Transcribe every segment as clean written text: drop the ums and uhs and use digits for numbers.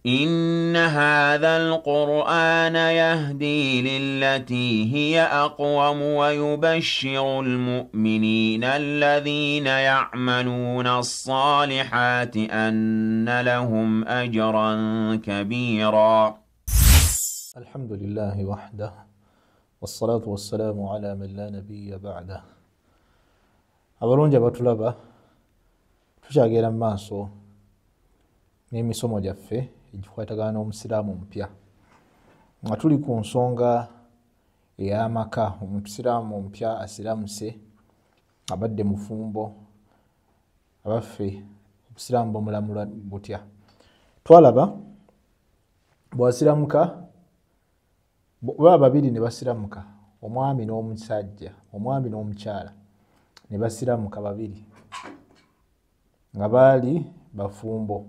إن هذا القرآن يهدي للتي هي أقوم ويبشر المؤمنين الذين يعملون الصالحات أن لهم أجرا كبيرا. الحمد لله وحده، والصلاة والسلام على من لا نبي بعده. Abalungi abatulaba, tukyagenda mu maaso n'emisomo gyaffe egikwatagana n'omusiraamu omupya, nga tuli ku nsonga ey'amaka. Omusiraamu omupya asiramuse, abadde mufumbo, abaffe obusiraamu bumulamula butya? Twalaba bw'asiramuka, baba babiri ne basiramuka, omwami n'omusajja, omwami n'omukyala ne basiramuka babiri nga baali bafumbo.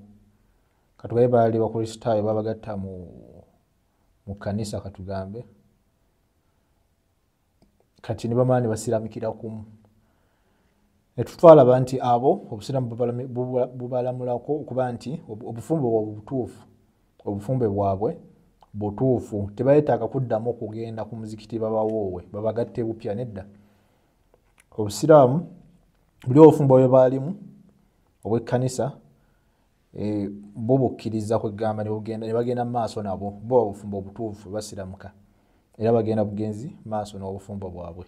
Katugambe baali bakristaayo, babagatta mu kkanisa, katugambe kati ne bamala ne basiramukira kumu. Ne tutwalaba nti abo obusiraamu bubalamulako okuba nti obufumbo bwabwe butuufu, obufumbo bwabwe butuufu, tebayetaaga kuddamu okugenda ku muzikiti babawoowe babagatte bupya, nedda. Obusiraamu buli obufumbo bwe baalimu obw'ekkanisa bo bukkiriza kwegamba ne bagenda mu maaso nabo, bo obufumbo obutuufu basiramuka era bagenda bugenzi maaso n'obufumbo bwabwe.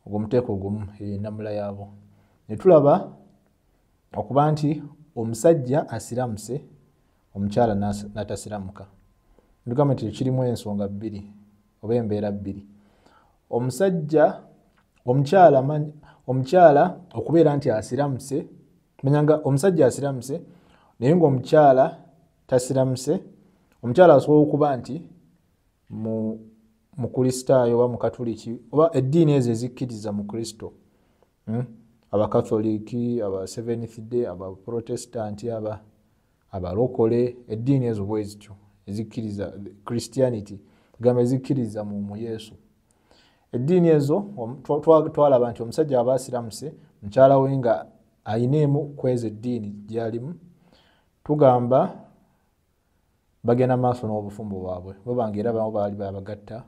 Ogwo muteeko gumu, ennamula yaabo. Ne tulaba okuba nti omusajja asiramuse, omukyala n'atasiramuka. Tugamba nti kirimu ensonga bbiri oba embeera bbiri. Omusajja omukyala okubeera nti asiramuse, manyanga omusajja asiramuse naye ng'omukyala tasiramuse. Omukyala asobola okuba nti mukristaayo oba mukatuliki oba eddiini ezo ezikkiriza mu Kristo, Abakatholiki, aba Seventh Day, Abaprotestanti, abalokole, eddiini ezo bwe zityo ezikkiriza Christianity, gamba ezikkiriza mu Yesu. Eddiini ezo twalaba nti omusajja aba asiramuse, mukyala we nga ayina emu ku ezo eddiini gy'alimu, tugamba bagenda maaso n'obufumbo bwabwe. Baba nga era abamu baali babagatta,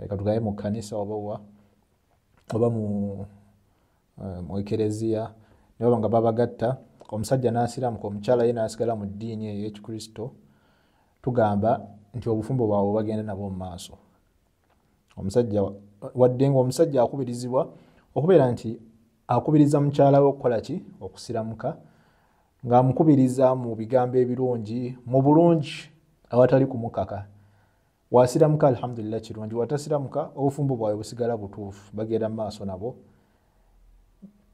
katugambe mu kkanisa oba mu ekereziya, ne baba nga babagatta, omusajja n'asiramuka, omukyala ye n'asigala mu ddiini eyo ey'Ekikristo, tugamba nti obufumbo bwabwe bagenda nabwo mu maaso. Omusajja wadde ng'omusajja akubirizibwa okubeera nti akubiriza mukyala we okukola ki? Okusiramuka, ng'amukubiriza mu bigambo ebirungi, mu bulungi, awatali kumukaka. Wasiramuka alhamdulillah kirungi, watasiramuka obufumbo bwabwe busigala butuufu, bagenda mu maaso nabo.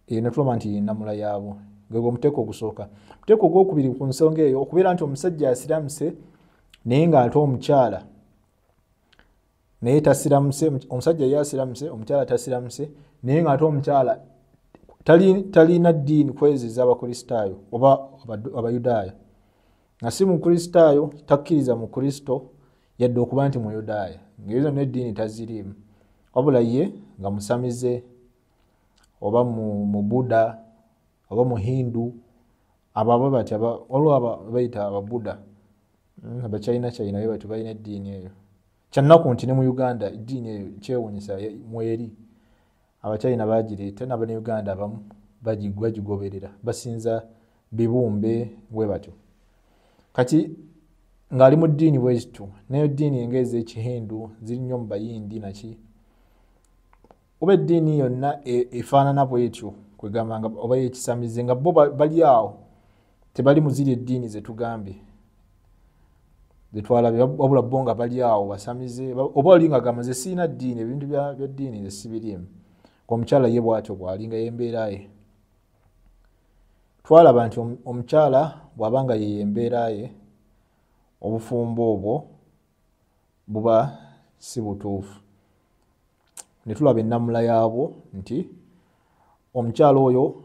Ne tulaba nti ennamula yaabo. Gwegwo omuteeko ogusooka. Omuteeko ogwokubiri ku nsonga eyo, okubeera nti omusajja asiramuse naye ng'ate omukyala naye tasiramuse, omusajja ye asiramuse, omukyala tasiramuse, naye ng'ate omukyala talina ddiini kwezi ez'Abakristaayo oba Abayudaaya, nga si mukristaayo, takkiriza mu Kristo yadde okuba nti Muyudaaya, ng'ezo zonna eddiini taziriimu, wabula ye nga musamize oba mu Buddha oba mu Hindu, abo aba bati waliwo bayita Ababuddha, Abachina China be batyo balina eddiini eyo. Kyannaku nti ne mu Uganda eddiini eyo kyewuunyisa mweri, Abachina bagireeta n'Abannayuganda abamu bagigoberera, basinza bibumbe bwe batyo. Kati ng'ali mu ddiini bwe zityo, n'eddiini ng'ez'Ekihindu ziri nnyo mu Bayindi naki, oba eddiini yonna efaanana bw'etyo, kwegamba nga oba y'ekisamize, nga bo bali awo tebali mu ziri eddiini ze tugambye zetwalabye, wabula bo nga bali awo basamize, oba oli nga agamba nze sirina ddiini, ebintu bya ddiini nze sibiriimu. Omukyala ye bw'atyo bw'ali nga y'embeera ye. Twalaba nti omukyala bw'aba nga ye y'embeera ye, obufumbo obwo buba si butuufu. Ne tulaba ennamula yaabwo nti omukyala oyo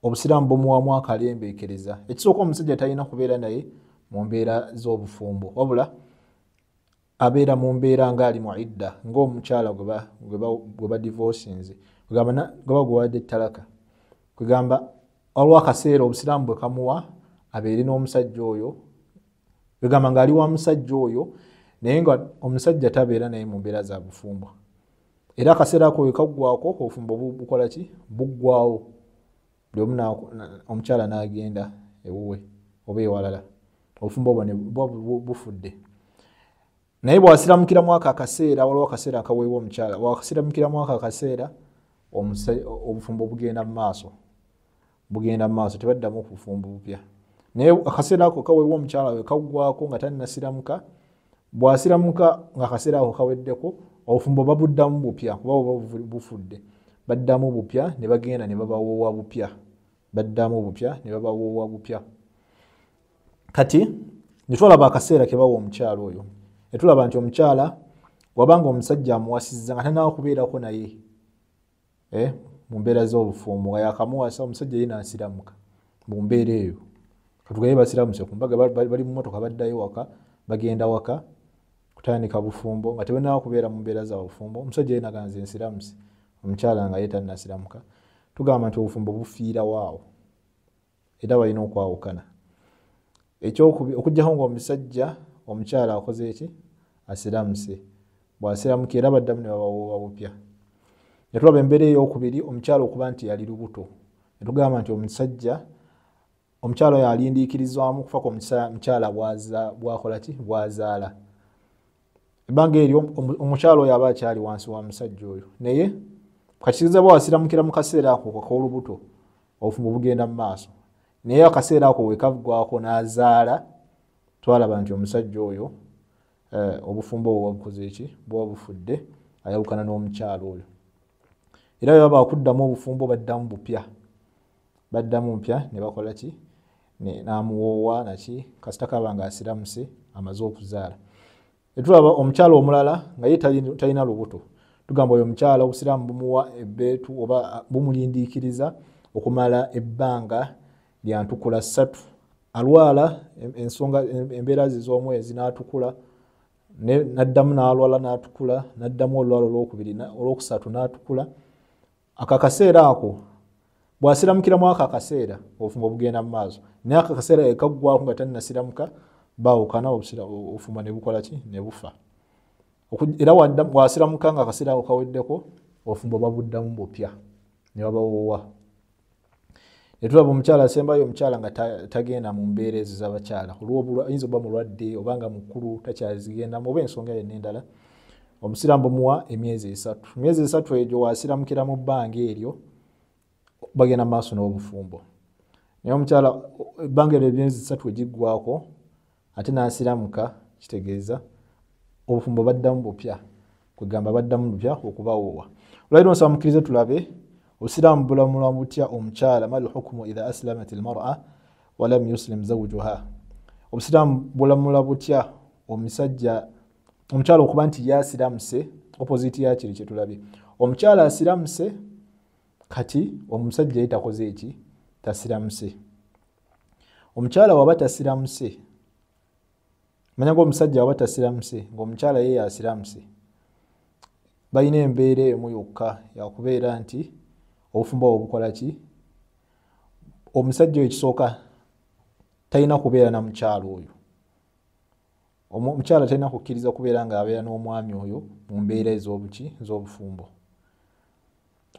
obusiraamu bumuwamu akalembeekereza. Ekisooka, omusajja talina kubeera naye mu mbeera z'obufumbo, wabula abeera mu mbeera ng'ali mu idda, ng'omukyala gwe badivosinze, gweba gwewadde ettalaka. Kwegamba waliwo akaseera obusiraamu bwe kamuwa abeere n'omusajja oyo Egamba ng'ali wa musajja oyo naye nga omusajja tabeera naye mu mbeera za bufumbo. Era akaseera ako wekaggwako obufumbo bukola ki? Buggwawo. Buli omu omukyala n'agenda ewuwe oba ewalala, obufumbo obwo bufudde. Naye bw'asiramukiramu ako akaseera, waliwo akaseera akaweebwa omukyala, bw'asiramukiramu ako akaseera obufumbo bugenda mu maaso, bugenda mu maaso, tebaddamu obufumbo bupya. Naye akaseera ako kaweebwa omukyala we kaggwako nga tannasiramuka, bw'asiramuka ng'akaseera ako kaweddeko obufumbo babuddamu bupya, kuba buba bufudde. Baddamu bupya ne bagenda ne babawoowa bupya, baddamu bupya ne babawoowa bupya. Kati ne tulaba akaseera ke bawa omukyala oyo, ne tulaba nti omukyala wabanga omusajja amuwasizza nga tannaba kubeerako naye mu mbeera z'obufumbo, nga yakamuwasa omusajja ye n'asiramuka mu mbeera eyo. Katugaye basiramuse ku mbaga, bali mu mmotoka baddayo waka, bagenda waka kutandika bufumbo nga tebannaba kubeera mu mbeera za bufumbo. Omusajja ye n'agamba nze nsiramuse, omukyala nga ye tannasiramuka. Tugamba nti obufumbo bufiirawo awo, era balina okwawukana. Okuggyako ng'omusajja omukyala akoze eki? Asiramuse. Bw'asiramuka era baddamu ne babawoowa bupya. Ne tulaba embeera ey'okubiri, omukyala okuba nti yali lubuto. Ne tugamba nti omusajja omukyala oyo alindiikirizwamu okufa ku mukyala bw'akola ki? Bw'azaala. Ebbanga eryo omukyala oyo aba akyali wansi wa musajja oyo, naye kakiriza bw'asiramukira mu kaseera ako ak'olubuto, obufumbo bugenda mu maaso. Naye akaseera ako we kaggwako n'azaala, twalaba nti omusajja oyo obufumbo obwo bukoze eki? Buba bufudde, ayawukana n'omukyala oyo. Era bwe baba bakuddamu obufumbo baddamu bupya, baddamu mpya ne bakola ki? N'amuwoowa naki, kasita kaba ng'asiramuse amaze okuzaala. Ne tulaba omukyala omulala nga ye talina lubuto. Tugamba oyo omukyala obusiraamu bumuwa ebbeetu oba bumulindiikiriza okumala ebbanga lya ntukula 3. Alwala ensonga embeera ze z'omwezi n'atukula, n'addamu n'alwala n'atukula, n'addamu olwala olwokubiri olwokusatu n'atukula. Ako akaseera ako bw'asiramukiramu ako akaseera obufumbo bugenda mu maaso. Naye ako akaseera ekaggwako nga tannasiramuka, baawukana, obufumbo ne bukola ki? Ne bufa. Era bw'asiramuka nga akaseera ako kaweddeko, obufumbo babuddamu bupya ne babawoowa. Ne tulaba omukyala asembayo, omukyala nga tagenda mu mbeera ezo z'abakyala, ayinza okuba mulwadde oba nga mukulu takyazigendamu oba ensonga yonna endala. Omusiraamu bumuwa emyezi 3. Emyezi 3 egyo w'asiramukira mu bbanga eryo bagenda mu maaso n'obufumbo. Naye omukyala ebbanga eryo emyezi 3 egiggwako ate n'asiramuka, kitegeeza obufumbo baddamu bupya, kwegamba baddamu bupya okubawoowa. Olwaleero nsaba mukkirize tulabe obusiraamu bulamula butya omukyala, mal hukmu idha aslamat almar'a wa lam yuslim zawjuha. Obusiraamu bulamula butya omusajja omukyala okuba nti yasiramuse, opposite ya kiri kye tulabye. Omukyala asiramuse, kati omusajja ye takoze eki? Tasiramuse. Omukyala waba tasiramuse, manya ng'omusajja waba tasiramuse, ng'omukyala ye yasiramuse, balina embeera emu yokka yakubeera nti obufumbo obwo bukola ki? Omusajja oyo ekisooka talina kubeera na mukyala oyo. Omukyala talina kukkiriza kubeera ng'abeera n'omwami oyo mu mbeera ez'obuki? Ez'obufumbo.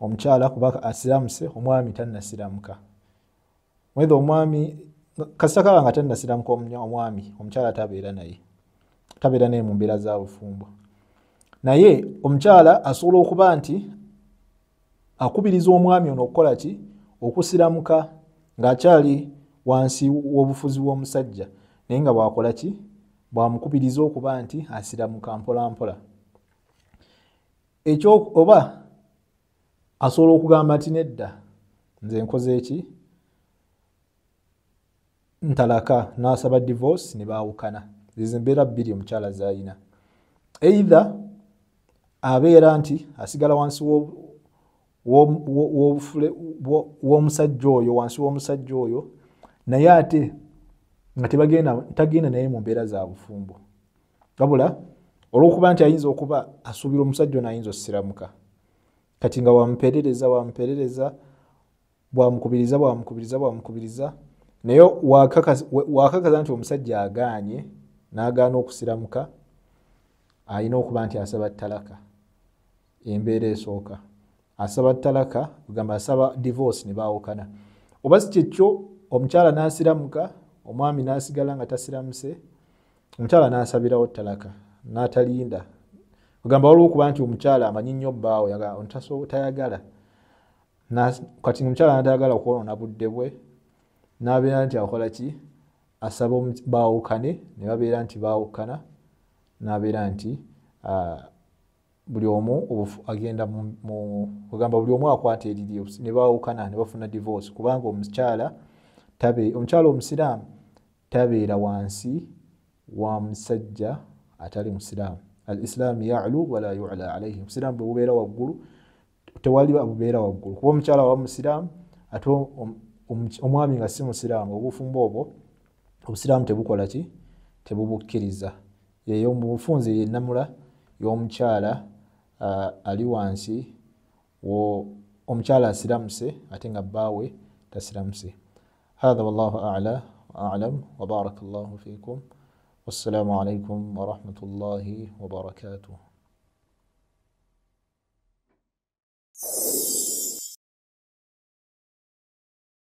Omukyala kuba asiramuse, omwami tannasiramuka. Whether omwami kasita kaba nga tannasiramuka omwami, omukyala tabeera naye, tabeera naye mu mbeera za bufumbo. Naye omukyala asobola okuba nti akubiriza omwami ono okukola ki? Okusiramuka ng'akyali wansi w'obufuzi bw'omusajja, naye nga bw'akola ki? Bw'amukubiriza okuba nti asiramuka mpola mpola. Ekyo oba asobola okugamba nti nedda, nze nkoze eki? Ntalaka, n'asaba divorce ne baawukana. Ezo embeera bbiri omukyala z'alina. Either abeera nti asigala wansi w'omusajja oyo, wansi w'omusajja oyo, naye ate nga tagenda naye mu mbeera za bufumbo. Wabula olw'okuba nti ayinza okuba asuubira omusajja ono ayinza osiramuka, kati nga wamuperereza, wamuperereza, bwamukubiriza, bwamukubiriza, bwamukubiriza, naye wakakaza nti omusajja agaanye, n'agaana okusiramuka, alina okuba nti asaba talaka. Embeera esooka asaba talaka, kugamba asaba divorce ne baawukana. Oba si kyekyo, omukyala n'asiramuka, omwami n'asigala nga tasiramuse, omukyala n'asabirawo talaka n'atalinda. Kugamba waliwo okuba nti omukyala amanyi nnyo bbaawe, tayagala, kati omukyala n'atayagala okwonoona budde bwe, n'abeera nti akola ki, asaba baawukane, ne babeera nti baawukana, n'abeera nti buli omu agenda kugamba buli omu akwata erirye, ne baawukana ne bafuna divorce. Kubanga omukyala omusiraamu tabeera wansi wa musajja atali musiraamu. Al-islaamu ya'lu wala yu'la alayhi, obusiraamu bwe bubeera waggulu tewali bubeera waggulu. Kuba omukyala wa musiraamu ate omwami nga si musiraamu, obufumbo obwo obusiraamu tebukola ki, tebubukkiriza. Yeyo mu bufunze yennamula y'omukyala ali wansi omukyala asiramuse ate nga bbaawe tasiramuse. Hatha wallahu a'la wa a'lam wa barakallahu fikum. Wassalamu alaikum wa rahmatullahi wa barakatuh.